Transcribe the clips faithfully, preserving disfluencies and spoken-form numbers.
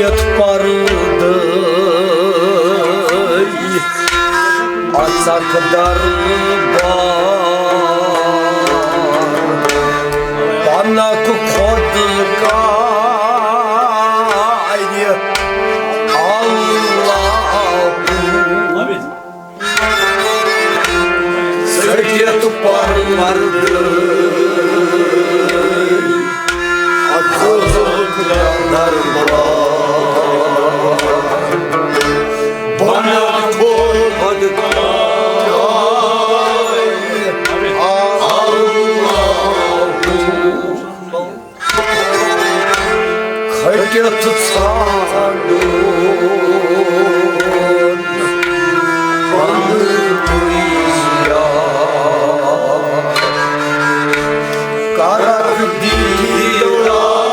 یتھ پردے اژکھ دربار، بنکھ خود کارِ اللہ۔ ژٔٹِتھ پروردگار، اژکھ دربار، بنکھ خود کارِ اللہ۔ کھٔٹِتھ ژھانٛڈُن پنُن پُے یار۔ کرکھ دیٖدار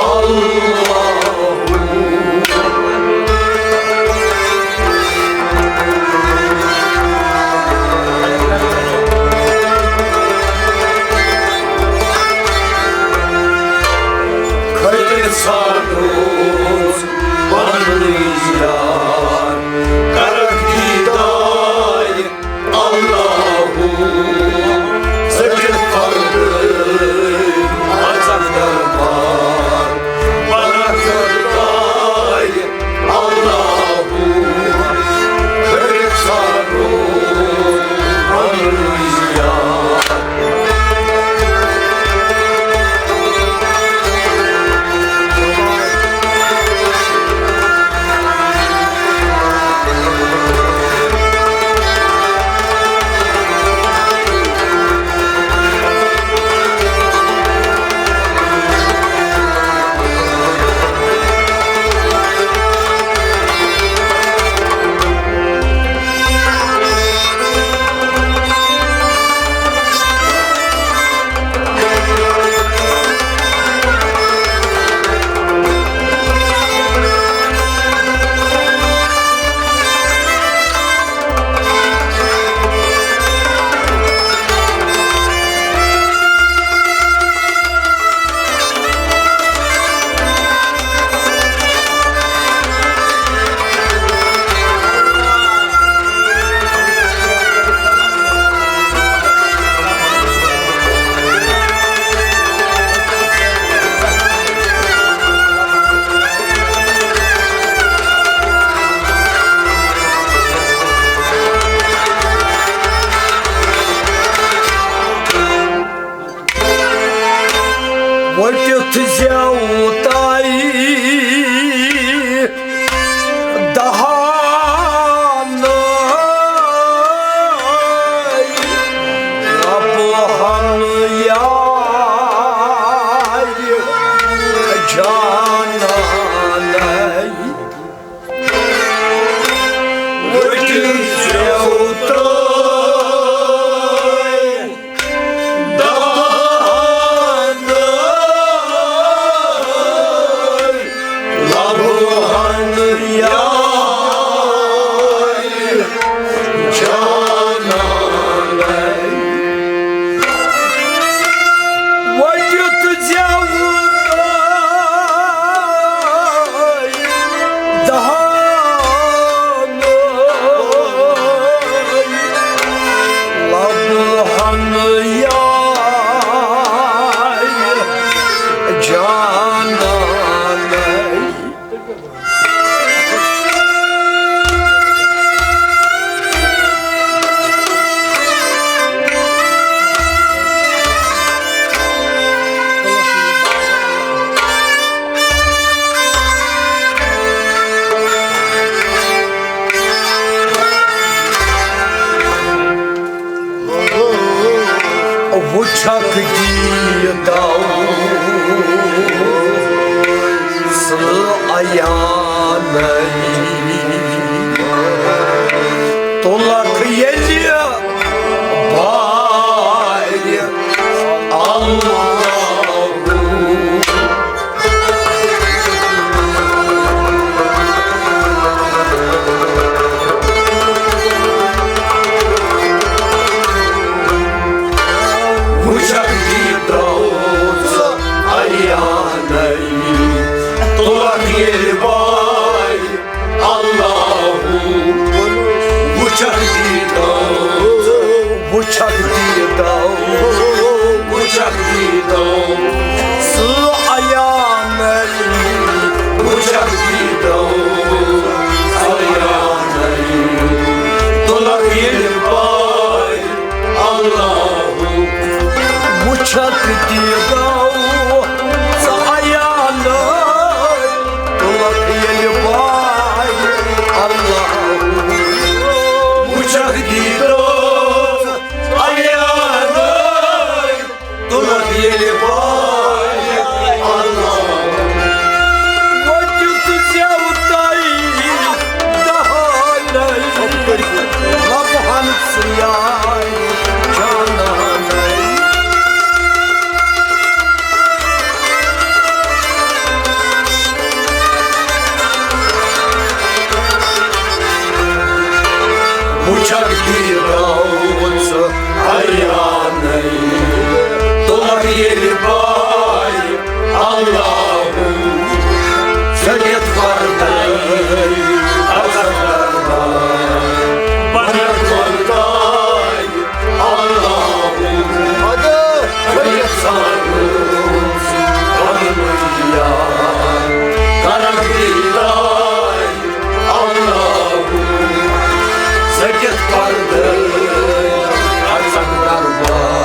اللہ۔ کھٔٹِتھ ژھانٛڈُن پنُن یار، کرکھ دیٖدار اللہ۔ ژٔٹِتھ پردے اژکھ دربار، بنکھ خود کارِ اللہ۔ کھٔٹِتھ ژھانٛڈُن پنُن یار۔ ؤٹِتھ زیوتاے دہانَے لبہٕ ہن یارِ جانانَے۔ ؤٹِتھ زیوتاے دہانَے لبہٕ ہن یارِ جانانَے۔ ؤٹِتھ زیوتاے دہانَے لبہٕ ہن یارِ جانانَے۔ وٕچھکھ دیٖداو ژٕ عیانَے، تُلکھ ییٚلہِ بارِ اللہ۔ وٕچھکھ دیٖداو ژٕ عیانَے، وٕچھکھ دیٖدو، وٕچھکھ دیٖدو، سُہ عیانَے۔ وٕچھکھ دیٖدو، عیانَے۔ تُلکھ ییٚلہِ پاے اللہُ۔ وٕچھکھ دیٖدو، سُہ عیانَے۔ تُلکھ ییٚلہِ پاے اللہُ۔ وٕچھکھ دیٖدو، عیانَے۔ تُلکھ ییٚلہِ پاے اللہُ۔ وۄنۍ دیُت زٮ۪و تۄہہِ دہانَے، لَبہٕ ہن ژٕ یارِ جانانَے۔ وٕچھکھ دیٖدو، عیانَے۔ تُلکھ ییٚلہِ پاے اللہُ۔ ژٔٹِتھ پردے اژکھ دربار۔ بنکھ پردے اللہُ۔ ژٔٹِتھ سرُن پنُن یار۔ کرکھ دیٖدار اللہُ۔ ژٔٹِتھ پردٕ اژکھ دربار۔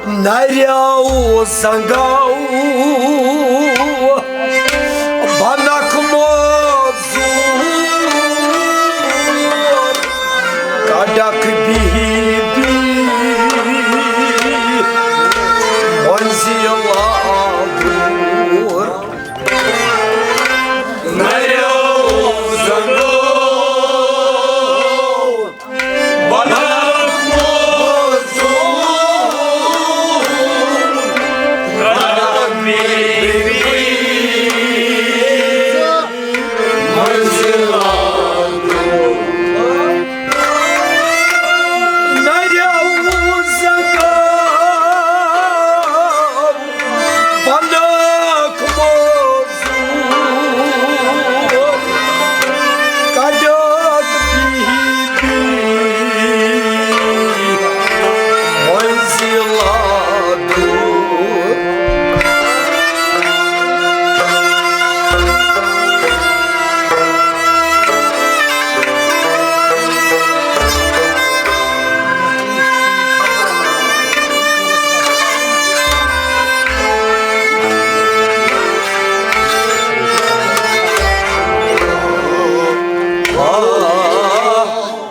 نریو زنگو بنک موزور، کڈک بی بی منزل آور۔ نریو زنگو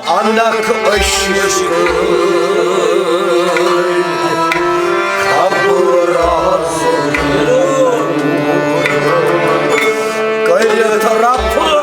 انکھ عشق خبر کٔرِتھ رفع۔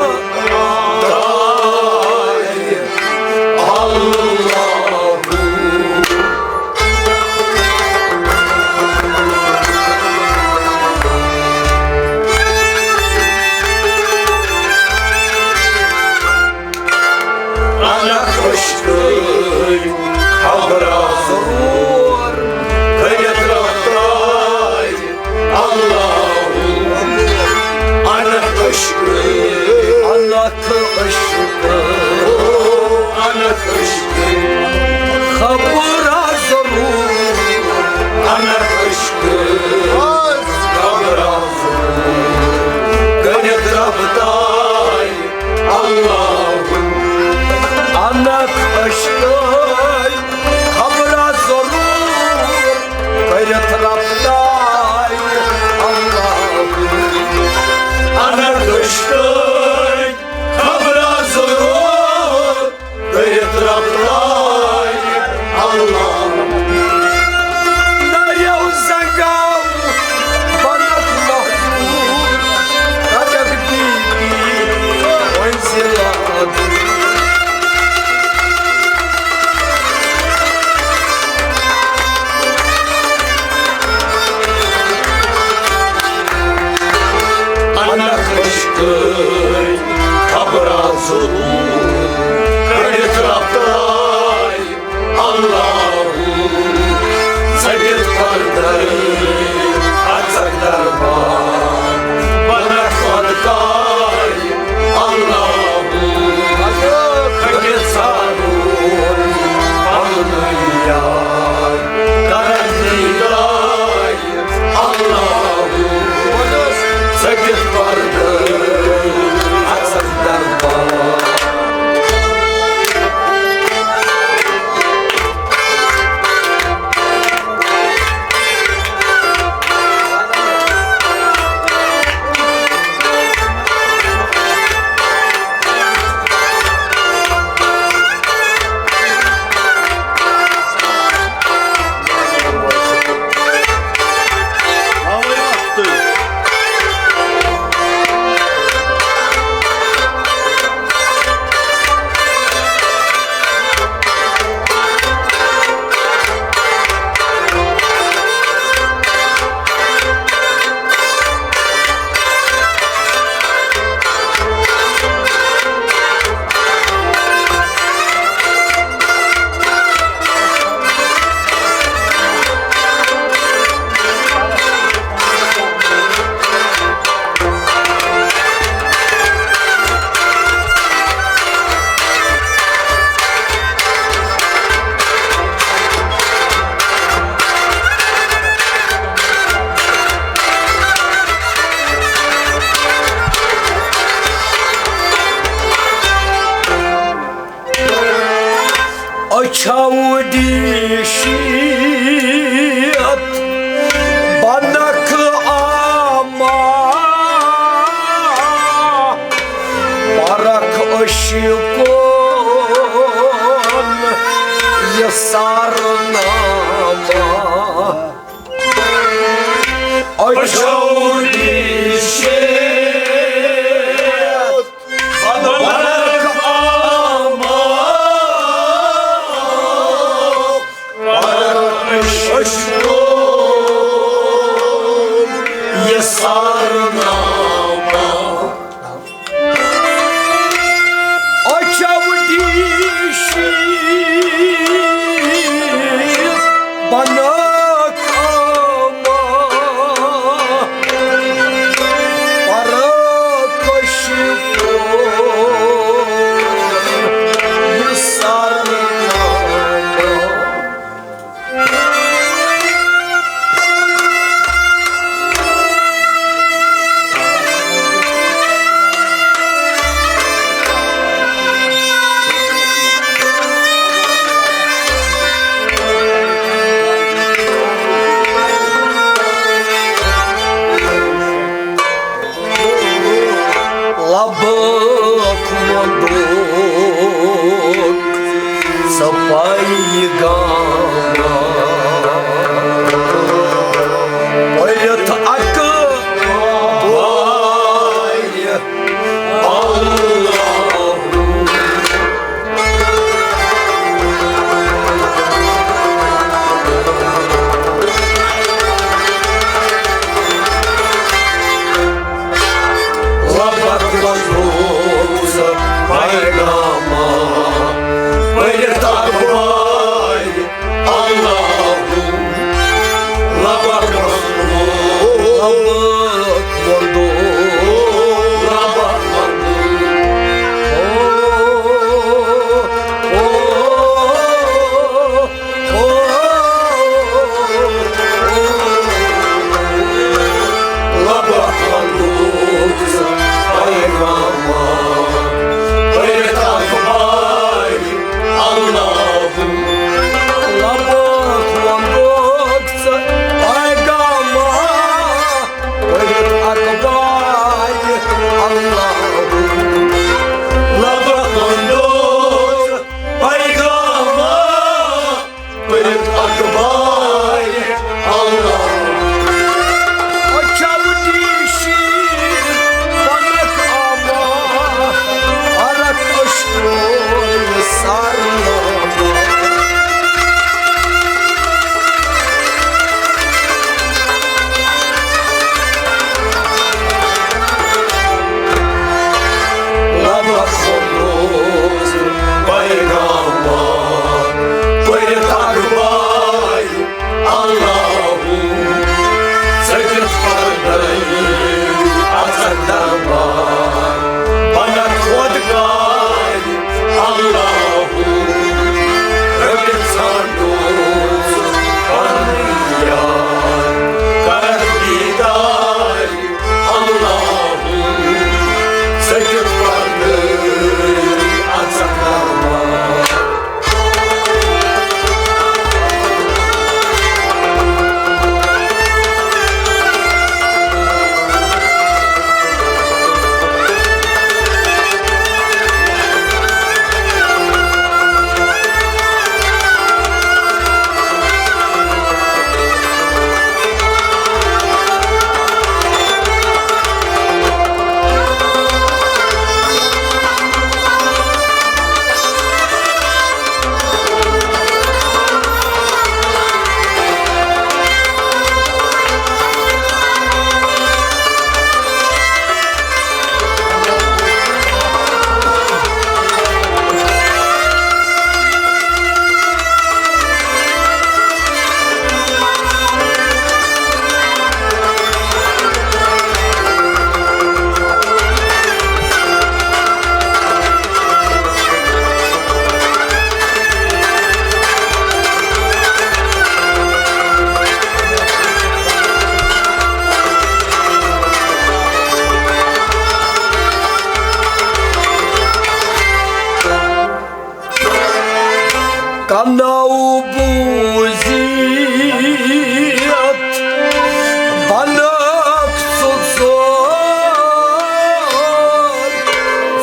چھاودی شیت بنک آما، پرکھ عشقن یہ سارنامہ۔ چھاودی شیت بنک آما، پرکھ عشقن یہ سارنامہ۔ چھاودی شیت بنک آما، پرکھ عشقن یہ سارنامہ۔ لبک ووٚنُکھ ژٕ پیغام، پٔرِتھ اکھ بار اللہ۔ لبک ووٚنُکھ ژٕ پیغام، پٔرِتھ اکھ بار ناو بوٗزِتھ بنکھ ژٕ ژور،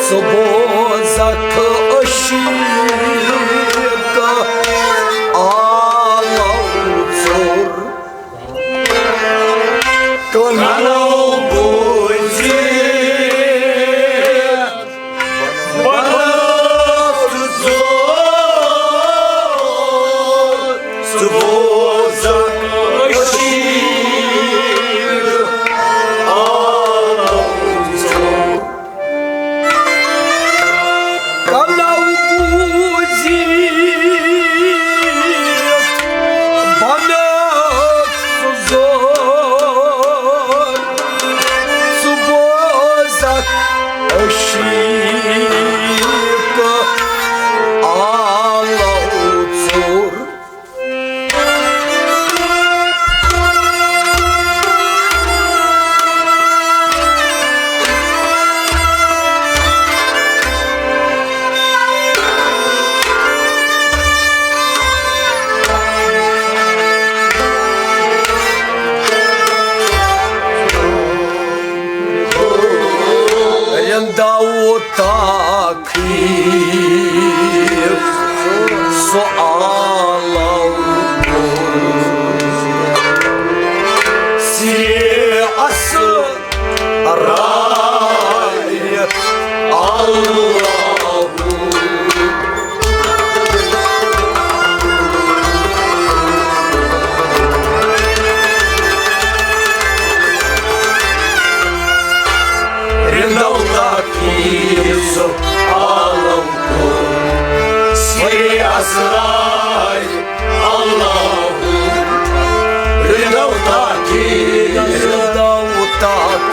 ژٕ بوزکھ عشیٖق آلو ژوٚر۔ کنو بوٗزِتھ بنکھ ژٕ ژور، ژٕ بوزکھ عشیٖق آلو ژوٚر۔ کنو بوٗزِتھ بنکھ ژٕ ژور، ژٕ بوزکھ عشیٖق آلو ژوٚر۔ رِنٛداو تاک سُہ آلو سِرِ اَسرارِ آلو۔ رِنٛداو تاک سُہ آلو سِرِ اَسرارِ آلو۔ رِنٛداو تاک، رِنٛداو تاک۔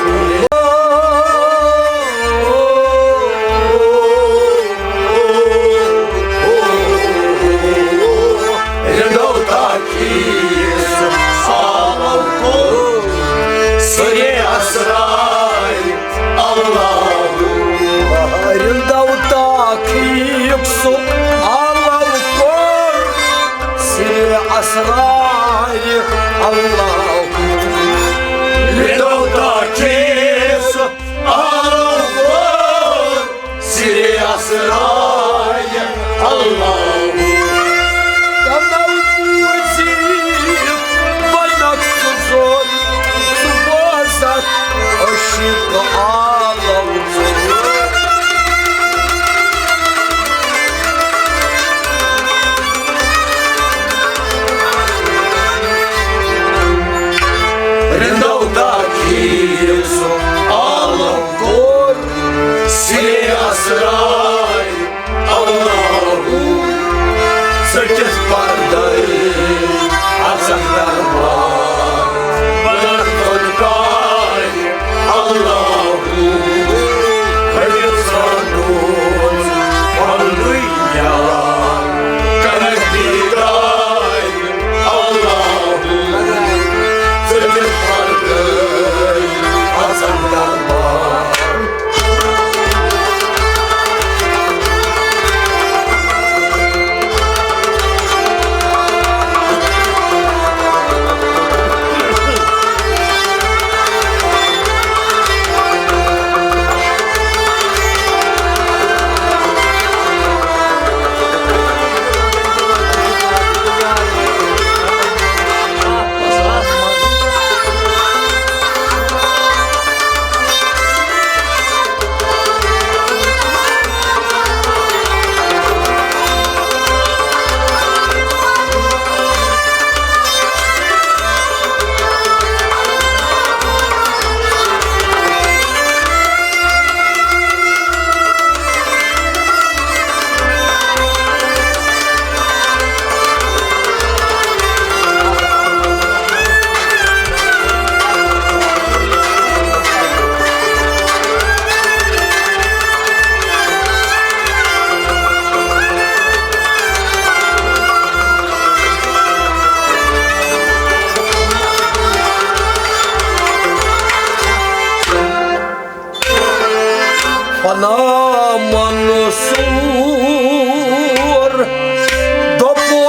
رِنٛداو تاک سُہ آلو سِرِ اَسرارِ آلو۔ رِنٛداو تاک سُہ آلو سِرِ اَسرارِ آلو۔ رِنٛداو تاک سُہ آلو سِرِ اَسرارِ آلو۔ کنو بوٗزِتھ بنکھ ژٕ ژور، ژٕ بوزکھ عشیٖق آلو ژوٚر۔ رِنٛداو تاک سُہ آلو کوٚر سِرِ اَسرارِ آلو۔ ژٔٹِتھ پردے اژکھ دربار، بنکھ فنکارِ آلو۔ کھٔٹِتھ ژھانٛڈُن پننُے یار، کنکھ دیدارِ آلو۔ ژٔٹِتھ پردے اژکھ دربار۔ فنا منصور دوٚپُن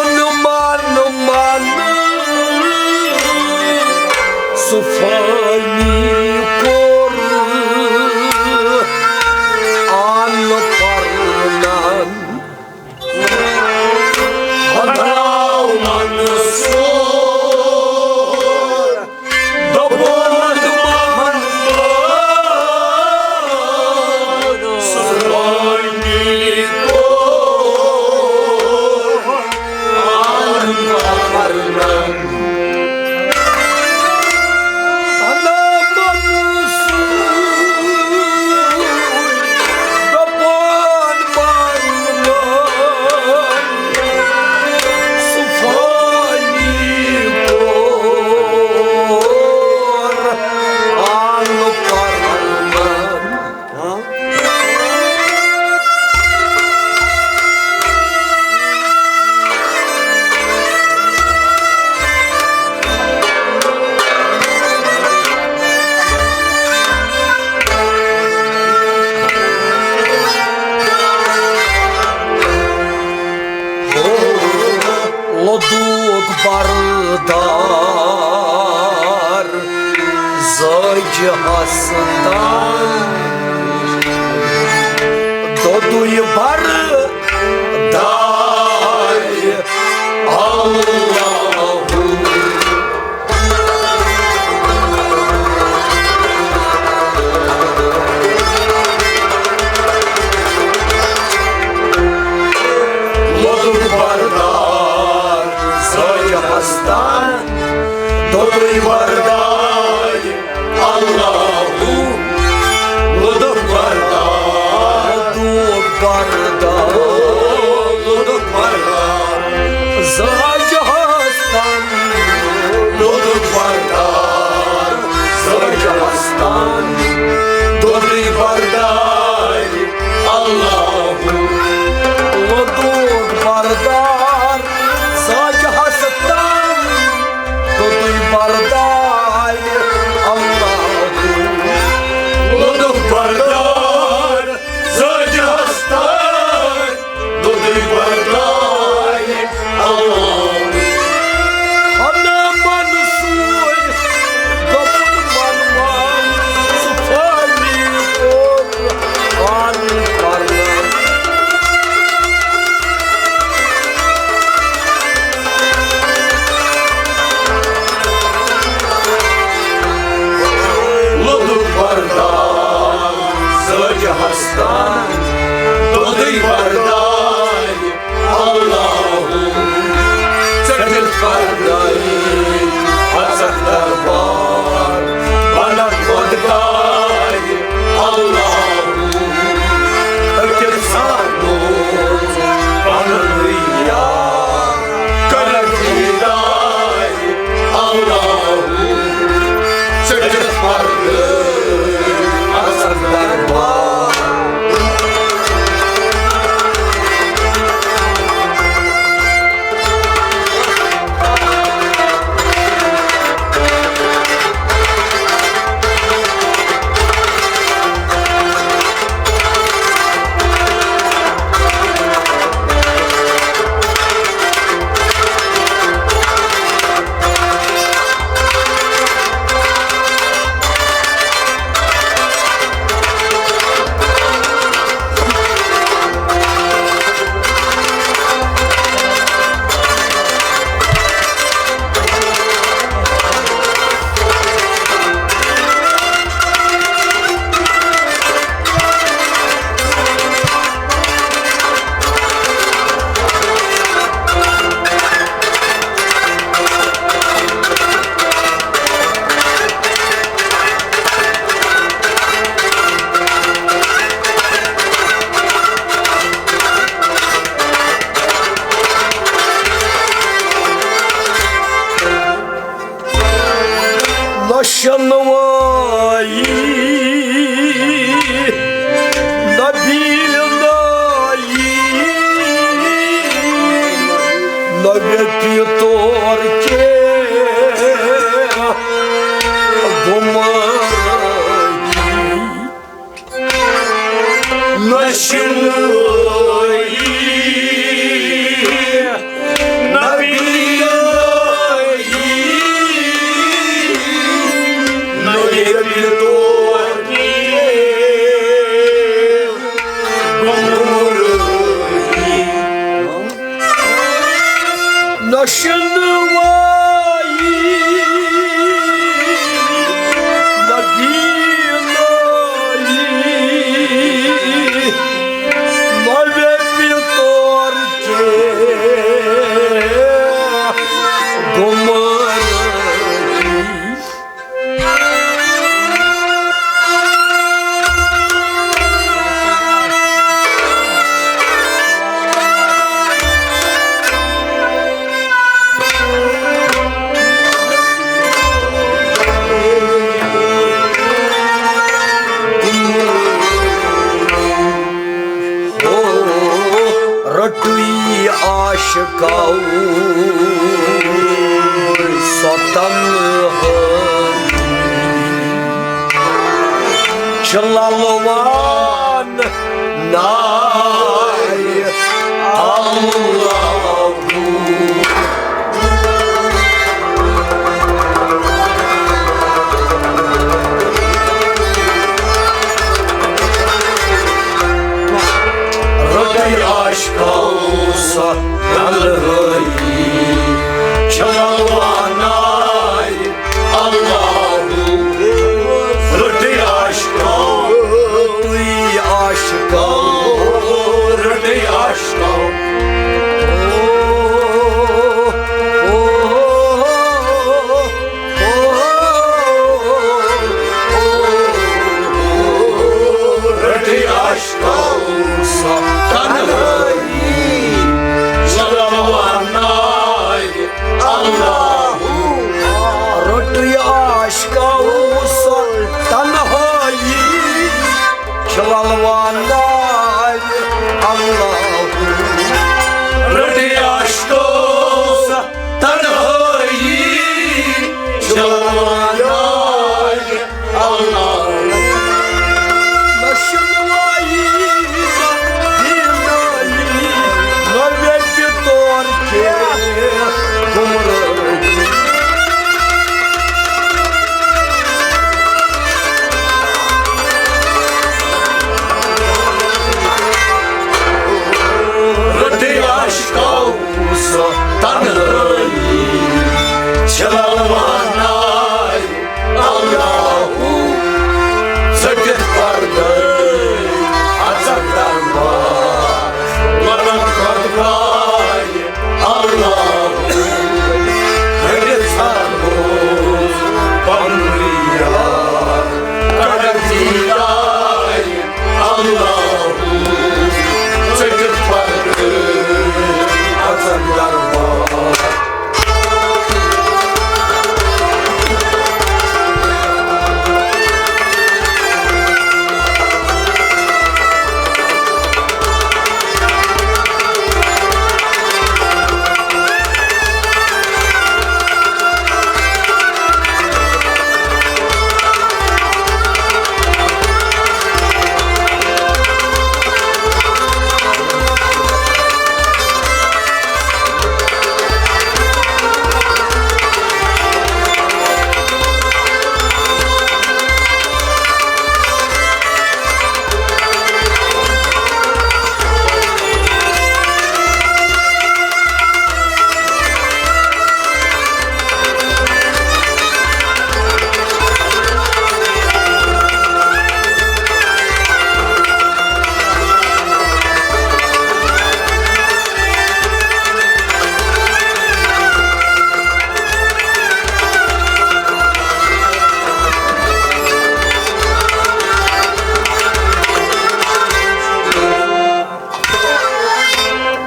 صفٲیی کوٚر آن پرنن۔ ہناو منصور دوٚپُن من صفٲیی کوٚر آن پرنن۔ لوٚدُکھ بردار زٲج ہستان، دوٚدُے بردار اللہ۔ لوٚدُکھ بردار زٲج ہستان، دوٚدُے بردار اللہ۔ لوٚدُکھ بردار، لوٚدُکھ بردار، لوٚدُکھ بردار زٲج ہستان، لوٚدُکھ بردار زٲج ہستان، دوٚدُے بردار اللہ۔ لوٚدُکھ بردار زٲج ہستان، دوٚدُے بردار اللہ۔ لوٚدُکھ بردار زٲج ہستان، دوٚدُے بردار اللہ۔ ہنا منصور دوٚپُن من من صفٲیی کوٚر آن پرنن۔ لوٚدُکھ بردار زٲج ہستان، دوٚدُے بردار اللہ۔ ژٔٹِتھ پردے اژکھ دربار، بنکھ خۄدکار اللہ۔ أکِس ساتھ روز پنُن یار، کرکھ ہدایت اللہ۔ ژٔٹِتھ پردٕ اژکھ دربار۔ نہ شنوایی، نہ بینایی، نہ بے پیتور کے گمایی۔ نہ شنوایی، نہ بینایی، عاشقو سۄ تنہٲیی چھِ للوان نارِ اللہ۔ رٔٹٕے عاشقو سۄ تنہٲیی چھِ للوان نارِ اللہ۔ رٔٹٕے عاشقو، رٔٹٕے عاشقو، رٔٹٕے عاشقو۔ رٔٹٕے عاشقو سۄ تنہٲیی چھِ للوان نارِ اللہ۔ رٔٹٕے عاشقو سۄ تنہٲیی چھِ للوان نارِ اللہ۔ رٔٹٕے عاشقو سۄ تنہٲیی چھِ للوان نارِ اللہ۔ نہ شِنوایی، نہ بینایی، نہ ویپہِ تور کینٛہہ گمرٲہی۔ رٔٹٕے عاشقو سۄ تنہٲیی چھِ للوان نارِ اللہ۔ ژٔٹِتھ پردٕ اژکھ دربار، ونان خۄدایہِ اللہ۔ کھٔنِتھ ژھانڈوس پنُن یار، کڑکھ دیدارِ اللہ۔ ژٔٹِتھ پردٕ اژکھ دربار۔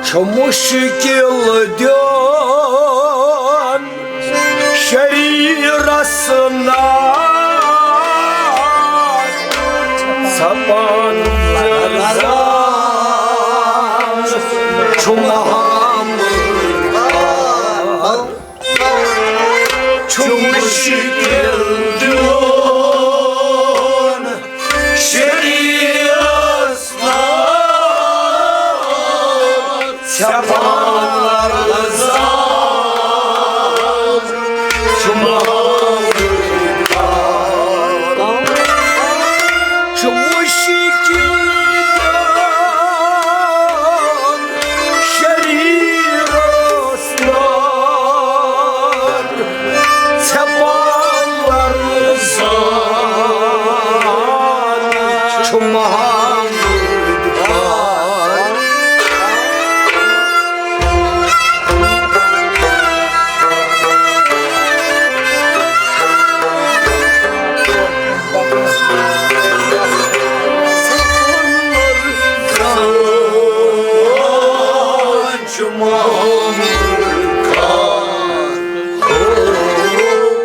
چھُ مُشکِل دیُن شریرس نار، ژھپان زان چھُ محمد۔ چھُ مُشکِل دیُن شریرس نار، ژھپان لرزان چھُ محمد۔ چھُ مُشکِل دیُن شریرس نار، ژھپان لرزان چھُ محمد۔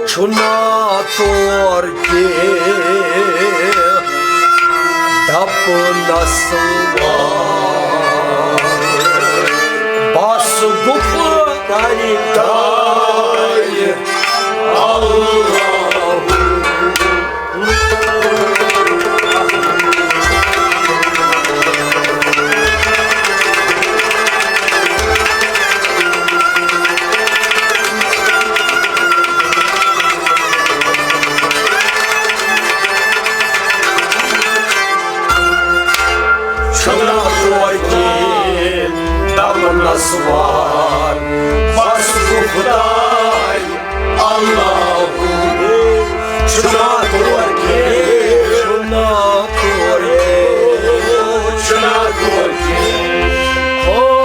چھُ ناتور کہِ دپنس وار، بس دانہِ دانہِ اللہ۔ چھُنہٕ تورٕ کِنۍ دَپنَس وار، بَس گوٚو خۄداے اللہ۔ چھُنہٕ تورٕ کِنۍ، چھُنہٕ تورٕ کِنۍ، چھُنہٕ تورٕ کِنۍ۔ او